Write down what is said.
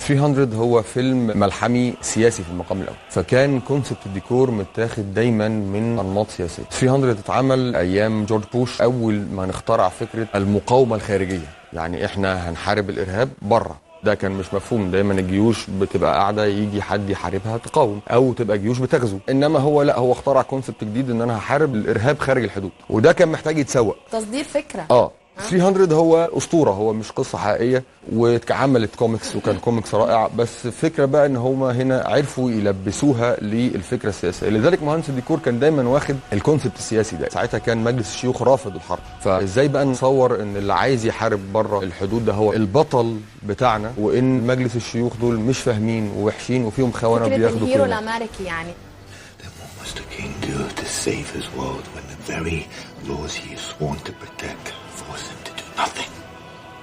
300 هو فيلم ملحمي سياسي في المقام الاول، فكان concept الديكور متاخد دايما من انماط سياسيه. 300 اتعمل ايام جورج بوش، اول ما نخترع فكرة المقاومة الخارجيه، يعني احنا هنحارب الارهاب بره. ده كان مش مفهوم، دايما الجيوش بتبقى قاعدة يجي حد يحاربها تقاوم، او تبقى جيوش بتغزو، انما هو لا، هو اخترع concept جديد ان انا هحارب الارهاب خارج الحدود، وده كان محتاج يتسوق. تصدير فكره. 300 هو اسطوره، هو مش قصة حقيقيه، واتعملت كوميكس وكان كوميكس رائع، بس الفكرة بقى ان هما هنا عرفوا يلبسوها للفكرة السياسيه. لذلك مهندس الديكور كان دايما واخد ال concept السياسي ده. ساعتها كان مجلس الشيوخ رافض الحرب، فازاي بقى نصور ان اللي عايز يحارب بره الحدود ده هو البطل بتاعنا، وان مجلس الشيوخ دول مش فاهمين ووحشين وفيهم خونه فكرة بياخدوا ال hero كلمة. الامريكي يعني. Then what must a king do to save his world when the very laws he is sworn to protect force him to do nothing?